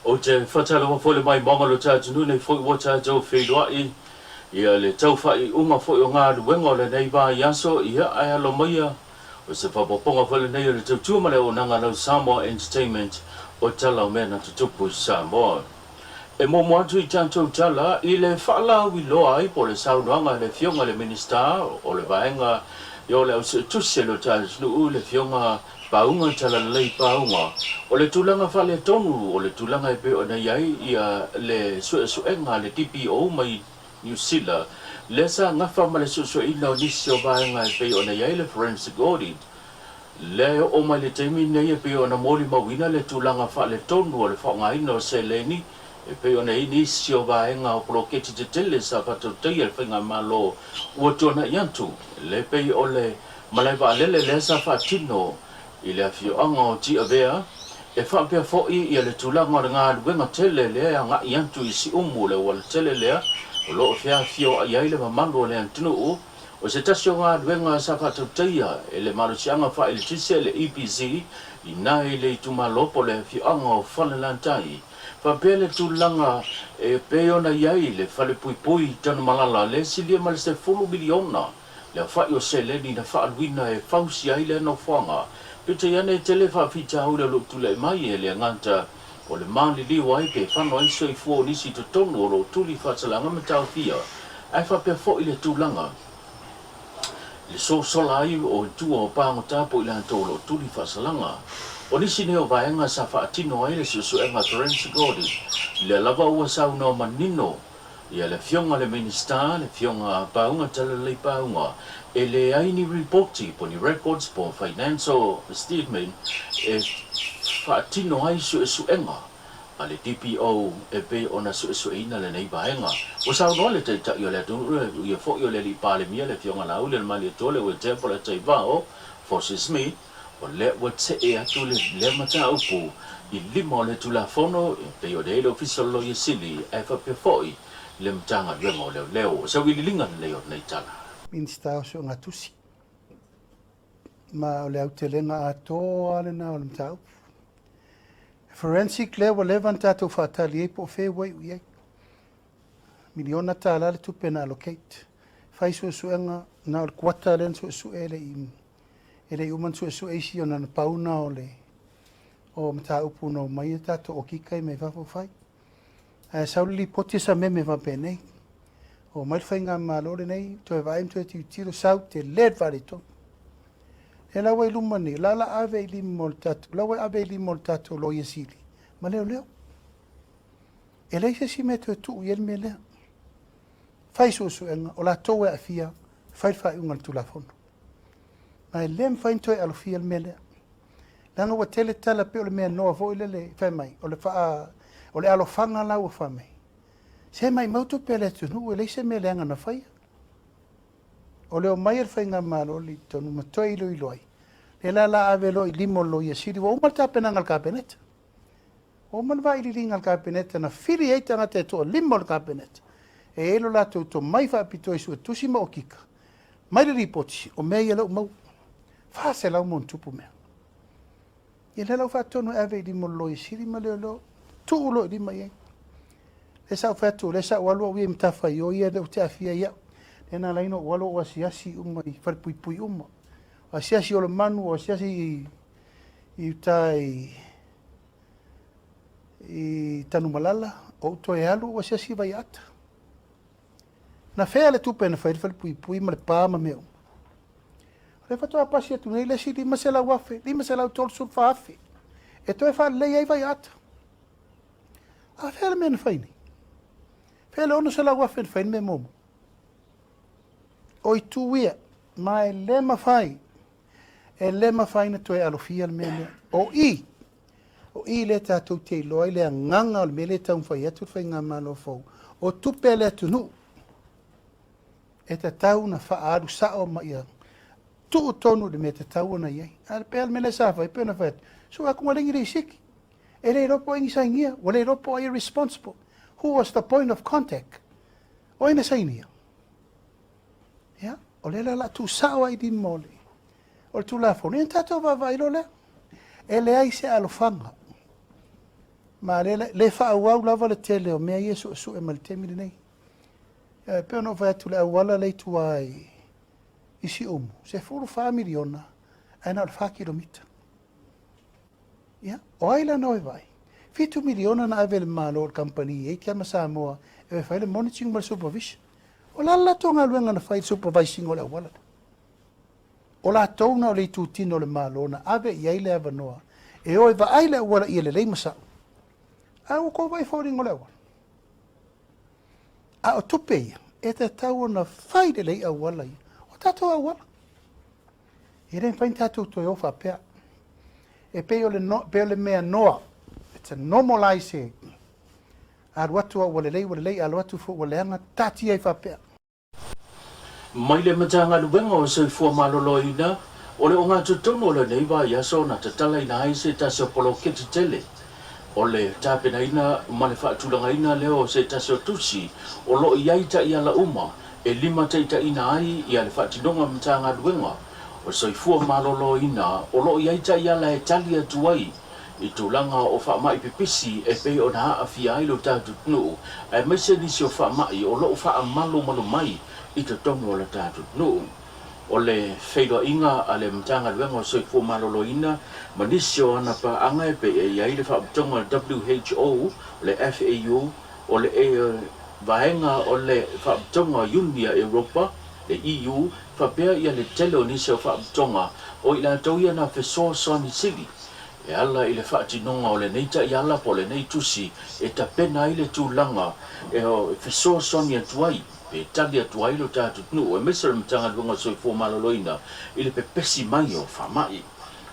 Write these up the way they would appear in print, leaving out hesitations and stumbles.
Ou te faatalofa foi i le maimoaga o lo tatou atunuu nei foi ua tatou feiloai ia le tau faaiuga foi o galuega o lenei vaiaso, ia ae alo maia o se faaopoopoga foi lenei o le tautua ma le auaunaga a lau Samoa Entertainment o tala o mea na tutupu i Samoa. E muamua atu i tatou tala i le faalauiloa ai po o le saunoaga a le Afioga i le Minisita o le Vaega o le Au Suetusi a lo tatou atunuu, le Afioga Pauga Talalelei Pauga, o le tulaga faaletonu o le tulaga e pei ona i ai ia le suesuega a le DPO mai Niu Sila, lea sa gafa ma le suesueina o nisi o vaega e pei ona i ai le forensic audit, lea e oo mai le taimi lenei e pei ona molimauina le tulaga faaletonu o le faaaogaina o seleni e pei ona i ai nisi o vaega o poloketi tetele sa faatautaia e le Faigamalo ua tuanai atu, lea e pei o le Malae vaalele lea sa faatino i le afioaga o Tiavea, e faapea foi ia le tulaga o le galuega tele lea e agai atu i Siumu, le auala tele lea o lo o feafioai ai le mamalu o le atunuu. O se tasi o galuega sa faatautaia e le malosiaga faaeletise, le EPC, i na i le itumalo po o le afioaga o Falelatai. Faapea le tulaga e pei ona i ai le falepuipui i Tanumalala lea e silia ma le 10 miliona Le aofai o seleni na faaaluina e fausia ai lea nofoaga. Peitai ane e tele faafitauli o lo o tulai mai e le gata o le maliliu ai pe fano ai soifua o nisi i totonu o lo o tuli faasalaga ma taofia, ae faapea foi le tulaga i le sosola ai o i tua o pagota po o i latou o lo o tuli faasalaga. O nisi nei o vaega sa faatino ai le suesuega forensic audit, lea lava ua saunoa manino Ia le Afioga i le Minisita, le Afioga Pauga Talalelei Pauga, e leai ni ripoti po ni records po financial statement e faatino ai suesuega a le DPO e pei ona suesueina lenei vaega. Ua saunoa le Taitai o le atunuu, ia foi o le Alii Palemia, le Afioga Laauli Malietoa Leuatea Polataivao Fosi Smith, O lea ua tee atu lea mataupu i lima o le Tulafono e pei ona i ai le Ofisa o le Loia Sili ae faapea foi le Matagaluega o Leoleo. O se auiliiliga lenei o lenei tala. Minisita o Suegatusi, ma o le autelega atoa lena o le mataupu. Forensic lea ua leva ona tatou faatali ai po o fea ua iu i ai. Miliona tala le tupe na allocate. Fai suesuega na o le kuata lea na suesue e le i E le i uma ona suesue isi ona na pau na o le o mataupu na omai e tatou okika i mea i fafo fai. Ae sau le lipoti e sameme faapenei. Omai le faigamalo lenei toe vaai ma toe tilotilo sau tele le faaletonu. Lea la ua i luma nei, la la ave i lima o le tatou, la ua ave i lima o le tatou Loia Sili ma leoleo. E leai se isi mea e toe tuu i ai le mea lea. Fai suesuega, o latou e aafia, fai le faaiuga a le Tulafono. Ma e le mafai ona toe alofia le mea lea. Leaga ua tele tala pei o le mea noa foi lele fai mai, o le faa, o le alofaga la ua fai mai. Se maimau tupe a le atunuu e leai se mea leaga na faia. O le omai a le faigamalo i totonu ma toe iloilo ai, lea la la ave loa i lima o le Loia Sili, ua uma le tapenaga a le Kapeneta. Ua uma le vaililiga a le Kapeneta na fili ai tagata e toalima o le Kapeneta e i ai lo latou tomai faapitoa i suetusi ma okika mai le lipoti o mea ia lea ua maua. 400 ma ona tupu mea. Ia lea la ua faatonu e ave i lima o le Loia Sili ma leoleo, tuu loa i lima i ai. Lea sa ou fai atu, lea sa ou alu au ia i matafaioi ia lea ou te aafia ai au. Lea na ala ai ona ou alu ou asiasi uma i falepuipui uma. O asiasi i Oloamanu, o asiasi i uta i Tanumalala, ou toe alu ou asiasi i Vaiaata. Na fea le tupe na fai ai le falepuipui ma le pa ma mea uma? O lea faatoa pasi atu nei le isi $500,000, $534,000 e toe faalelei ai Vaiaata. A fea le mea na fai nei? Fea le $600,000 na fai ai le mea muamua? O itu ia, ma e le mafai, e le mafai ona toe alofia le mea lea. O i, o i lea tatou te iloa ai le agaga o le mea lea e taumafai atu le faigamalo fou, o tupe a le atunuu e tatau ona faaalu sao ma ia tuu tonu i le mea e tatau ona i ai. A pei lava le mea lea sa fai, pei ona fai atu, sue atu ua leai ni lisiti, e le iloa po o ai ni sainia, ua le iloa po o ai e responsible. Who was the point of contact? O ai na sainia? Ia, o lea la o le a tuusao ai i lima o le, o le Tulafono, ia ona tatou vaavaai loa lea. E leai se alofaga. Ma lea le faaauau lava le tele o mea ia e suesue mai le taimi lenei. E pei ona ou fai atu le auala lea i tua i Siumu, 14 miliona ae na o le 4 kilomita. Ia, o ai la na o e vaai? 7 miliona na ave e le Malo i le kamupani Eightia ma Samoa e o e fai le monitoring ma le supervision. O le a le latou galuega na fai i le supervising o le auala lea? O latou na o le itutino o le Malo na ave i ai le avanoa e o e vaai le auala ia lelei ma sao. Ae ua tou vaai i foliga o le auala. A o tupe ia, e tatau ona fai lelei auala ia. O tatou auala. E le mafai ona tatou toe o faapea. E pei o le, no, pei o le mea noa. It's a normalize. Alu atu ua lelei, ua lelei, alu atu foi ua leaga, taatia ai faapea. Mai le Matagaluega o Soifua Maloloina, o le ogatotonu o lenei vaiaso na tatalaina ai se tasi o poloketi tele o le tapenaina ma le faatulagaina lea o se tasi o tusi o lo o i ai taiala uma e limataitaiina ai ia le faatinoga Matagaluega o Soifua Maloloina o lo o i ai taiala e tali atu ai i tulaga o faamai pipisi e pei ona aafia ai lo tatou atunuu, aemaise nisi o faamai o lo o faamalumalu mai i totonu o le tatou atunuu. O le feiloaiga a le Matagaluega o Soifua Maloloina ma nisi o ana paaga e pei e i ai le Faaputoga o le WHO, o le FAU, o le Vaega o le Faaputoga o Iuni a Europa, le EU, faapea ia le tele o nisi o faaputoga o i latou ia na fesoasoani sili E ala i le faatinoga o lenei taiala po o lenei tusi e tapena ai le tulaga e fesoasoani atu ai pe tali atu ai lo tatou atunuu aemaise o le Matagaluega o le Soifua Maloloina i le pepesi mai o faamai.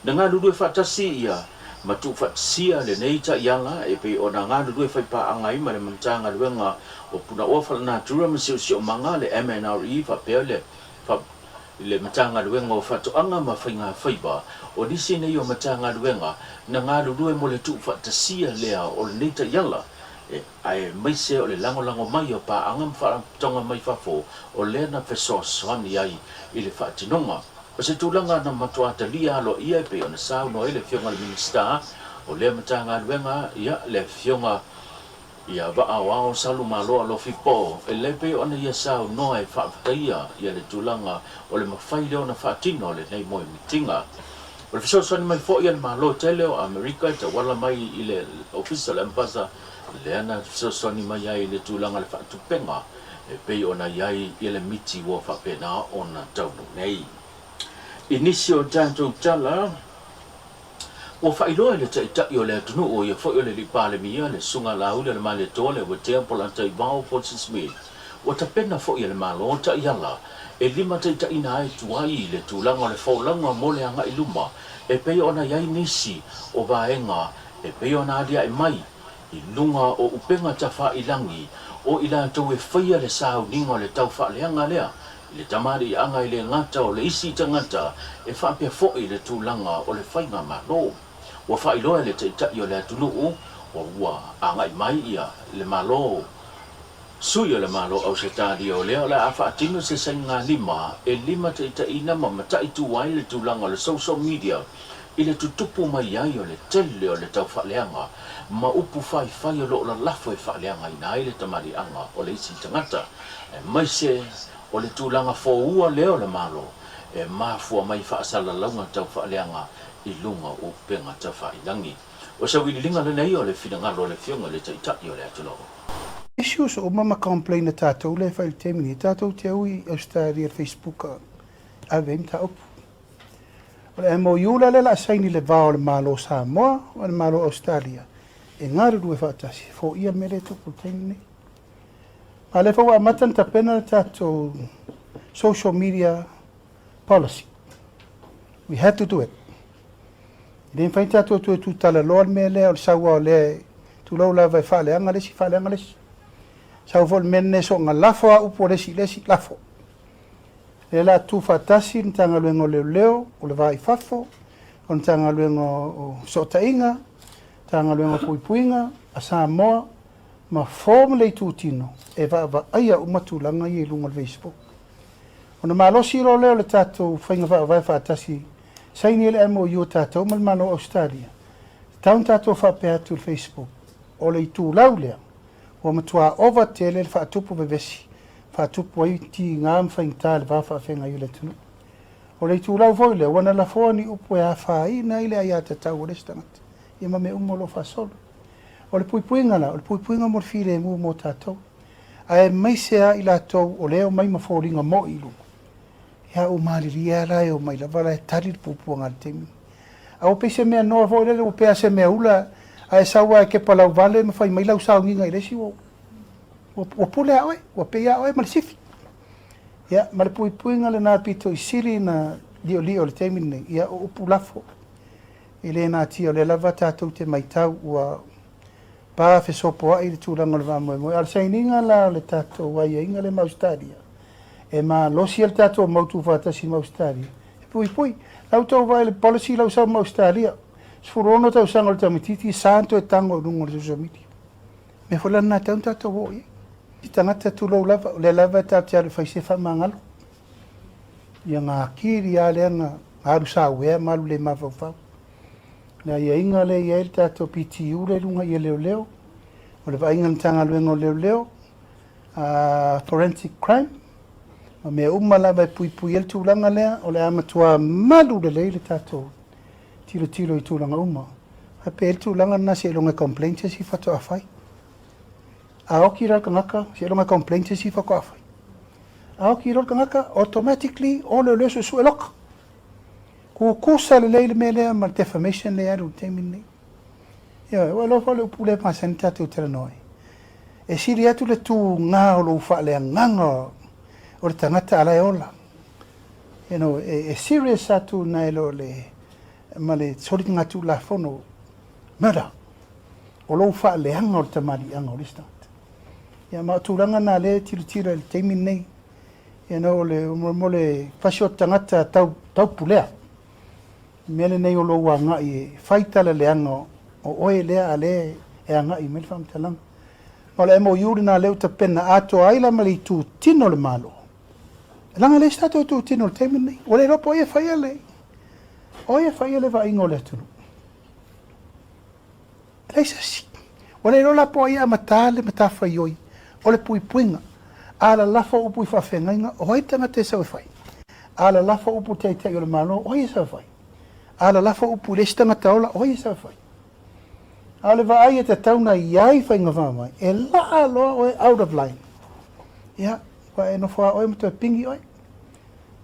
Na galulue faatasi ia ma tuufaatasia lenei taiala e pei ona galulue faipaaga ai ma le Matagaluega o Punaoa Faalenatura ma Siosiomaga, le MNRE, faapea le I le Matagaluega o Faatoaga ma Faiga Faiva, o nisi nei o Matagaluega na galulue mo le tuufaatasia lea o lenei taiala, aemaise o le lagolago mai o paaga ma faalapotopotoga mai fafo o lea na fesoasoani ai i le faatinoga. O se tulaga na matua talia aloaia e pei ona saunoa ai le Afioga i le Minisita o lea Matagaluega, ia, le Afioga Ia Vaaoao Salumalo Alofi Po, e le pei ona ia saunoa e faafetaia ia le tulaga o le mafai lea ona faatino lenei moemitiga. O le fesoasoani mai foi a le Malo tele o Amerika e tauala mai i le Ofisa o le Ambasa lea na fesoasoani mai ai i le tulaga o le faatupega e pei ona i ai ia le miti ua faapena ona taunuu nei. I nisi o tatou tala, Ua faailoa e le Taitai o le atunuu, o ia foi o le Alii Palemia, le Susuga Laauli Alemalietoa Leuatea Polataivao Fosi Smith, ua tapena foi e le Malo taiala e limataitaiina ai tuai i le tulaga o le folauga mo le agai luma e pei ona i ai nisi o vaega e pei ona aliae mai i luga o upega tafailagi o i latou e faia le sauniga o le taufaaleaga lea i le tamaliiaga e le gata o le isi tagata e faapea foi le tulaga o le faigamalo. Ua faailoa e le Taitai o le atunuu o ua agai mai ia le Malo Sui o le Malo Ausetalia o lea o le a faatino se sainigalima e limataitaiina ma mataitu ai le tulaga o le social media i le tutupu mai ai o le tele o le taufaaleaga ma upu faifai o lo o lalafo e faaleagaina ai le tamaliiaga o le isi tagata, aemaise o le tulaga foua lea o le Malo e mafua mai faasalalauga taufaaleaga i luga o upega tafailagi. O se auiliiliga lenei o le finagalo o le Afioga i le Taitai o le atunuu. Issues uma ma complain a tatou lea e fai i le taimi nei, tatou te ui i Australia i le Facebook e ave ai mataupu. O le MOU la lea o le a saini i le va o le Malo o Samoa ma le Malo o Ausetalia e galulue faatasi e foia le mea lea e tupu i le taimi lenei. A o lea foi ua amata ona tapena le tatou social media policy. We had to do it. E le mafai ona tatou toe tutalaloa le mea lea o le sau lava o lea, tulou lava e faaleaga le isi, faaleaga le isi. Sau foi le mea lenei soona lafo lava upu a le isi i le isi, lafo. Lea o le a tu faatasi le Matagaluega o Leoleo, o le Va i Fafo, o le Matagaluega o Fesootaiga, Matagaluega o Puipuiga a Samoa ma form le itutino e vaavaaia uma tulaga ia i luga o le Facebook. Ona malosi loa lea o le tatou faiga faavae faatasi, saini ai le MOU a tatou ma le Malo o Ausetalia, e tatau ona tatou faapea atu i le Facebook. O le itulau lea, ua matua ova tele le faatupu vevesi, faatupu ai tiga ma faigata le va faafeagai o le atunuu. O le itulau foi lea, ua na lafoa ni upu e afaina ai le aiatatau a le isi tagata, ia ma mea uma o lo o faasolo. O le puipuiga la, o le puipuiga mo le filemu mo tatou, aemaise lava i latou o lea e omai ma foliga moi i luga. Ia ua malilie lava la e omai lava la e tali le puapuaga i le taimi. A ua pei se mea noa foi lele, ua pei lava se mea ula, a e sau lava e kepa lauvale ma fai mai lau sauniga i le isi, ua, ua pule lava oe, ua pei lava oe ma le sifi. Ia, ma le puipuiga lena pito i sili na liolio i le taimi lenei, ia o upu lafo. E le natia, o lea lava tatou te matau ua pa fesopoai le tulaga o le faamoemoe. A o le sainiga la o le tatou aiaiga lea ma Ausetalia, e malosi ai le tatou mau tuufaatasi ma Ausetalia, e puipui. La outou vaai i le policy la ua sau ma Ausetalia, 16 tausaga o le tamaitiiti sa ona toe tago i luga o le social media. O mea foi la lena e tatau ona tatou oo i ai. I tagata tulou lava, o lea lava e tatou te alu e fai se faamagalo. Ia gakili lava lea na alu sauea ma alu le mafaufau. Le aiaiga lea e i ai le tatou PTU lea i luga i leoleo, o le vaaiga a le Matagaluega o Leoleo, forensic crime, ma mea uma lava e puipui ai le tulaga lea, o le a matua malu lelei le tatou tilotilo i tulaga uma. Ae pe i ai le tulaga lena seiloga e complain se isi faatoa fai. A oki la le tagata, seiloga e complain se isi faatoa fai. A oki loa le tagata, automatically o leoleo suesue loka. Kukusa lelei le mea lea ma le defamation lea e alu i le taimi lenei. Ioe, ua iloa foi le upu lea e masani tatou talanoa ai. E sili atu le tuga o lou faaleagaga o le tagata a la e ola. You know, e, e serious atu nai lo le, ma le soligatulafono murder o lou faaleaga o le tamaliiaga o le isi tagata. Ia, ma o tulaga na lea e tilotilo i le taimi lenei. You know, o le, mo le fasi o tagata tau, taupulea. Le mea lenei o lou agai e fai tala leaga o oe lea a lea e agai mai le faamatalaga. Ma o le MOU lena lea ua tapena atoa ai la ma le itu tino o le Malo. Leaga e leai se tatou itu tino i le taimi lenei. Ua le iloa po o ai e faia le, o ai e faia le vaaiga o le atunuu. E leai se isi. Ua le iloa la po o ai e amata le matafaioi o le puipuiga. A lalafo upu i faafeagaiga, o ai le tagata e sau e fai? A lalafo upu i le Taitai o le Malo, o ai e sau e fai? A lalafo upu i le isi tagata ola, o ai e sau e fai? A o le vaai e tatau ona i ai faiga faavae, e laa loa oe out of line. Ia, ua e nofo lava oe ma toe pigi oe.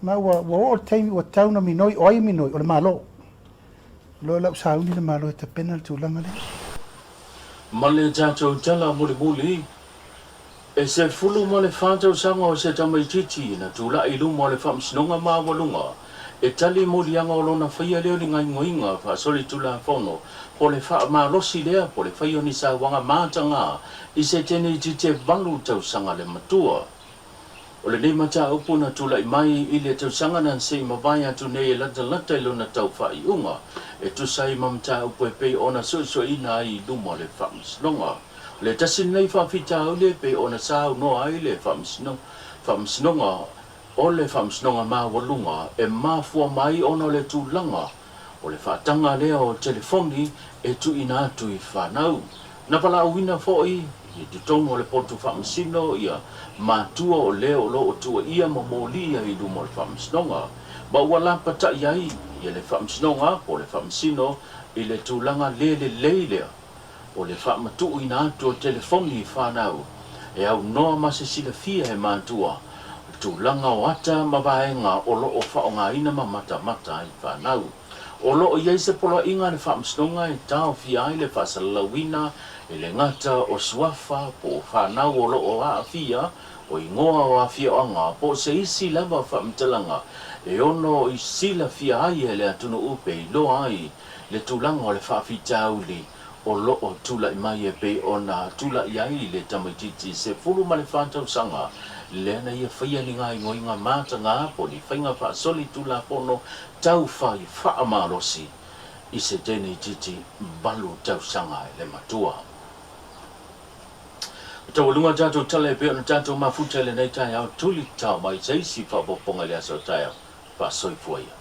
Ma ua, ua oo le taimi ua tatau ona minoi, o ai e minoi? O le Malo. Loa lau sauni le Malo e tapena le tulaga lea. Ma le tatou tala mulimuli, e 14 tausaga o se tamaitiiti na tulai i luma o le Faamasinoga Maualuga e tali moliaga o lona faia lea o ni gaoioiga faasolitulafono po le faamalosi lea po le faia o ni sauaga mataga i se teneitiiti e valu tausaga le matua. O lenei mataupu na tulai mai i le tausaga na se i mavae atu nei e latalata i lona tau faaiuga e tusa ai ma mataupu e pei ona suesueina ai i luma o le Faamasinoga. O le tasi lenei faafitauli e pei ona saunoa ai le Faamasinoga o le Faamasinoga Maualuga e mafua mai ona o le tulaga o le faataga lea o telefoni e tuuina atu i fanau. Na valaauina foi i totonu o le potu faamasino ia matua o le o lo o tuuaia ma molia i luma o le faamasinoga, ma ua lapatai ai ia le faamasinoga po o le faamasino i le tulaga le lelei lea o le faamatuuina atu o telefoni i fanau e aunoa ma se silafia e matua tulaga o ata ma vaega o lo o faaaogaina ma matamata ai fanau. O lo o i ai se poloaiga a le Faamasinoga e taofia ai le faasalalauina e le gata o suafa po o fanau o lo o aafia, o igoa o afioaga po o se isi lava faamatalaga e ono i silafia ai e le atunuu pe iloa ai le tulaga o le faafitauli o lo o tulai mai e pei ona tulai ai le tamaitiiti 14 tausaga lea na ia faia ni gaoioiga mataga po o ni faiga faasolitulafono tau fai faamalosi i se teneitiiti valu tausaga e le matua. Taualuga tatou tala e pei ona tatou mafuta i lenei taeao, tuli tao mai se isi faaopoopoga i le aso taeao. Faasoifua ia.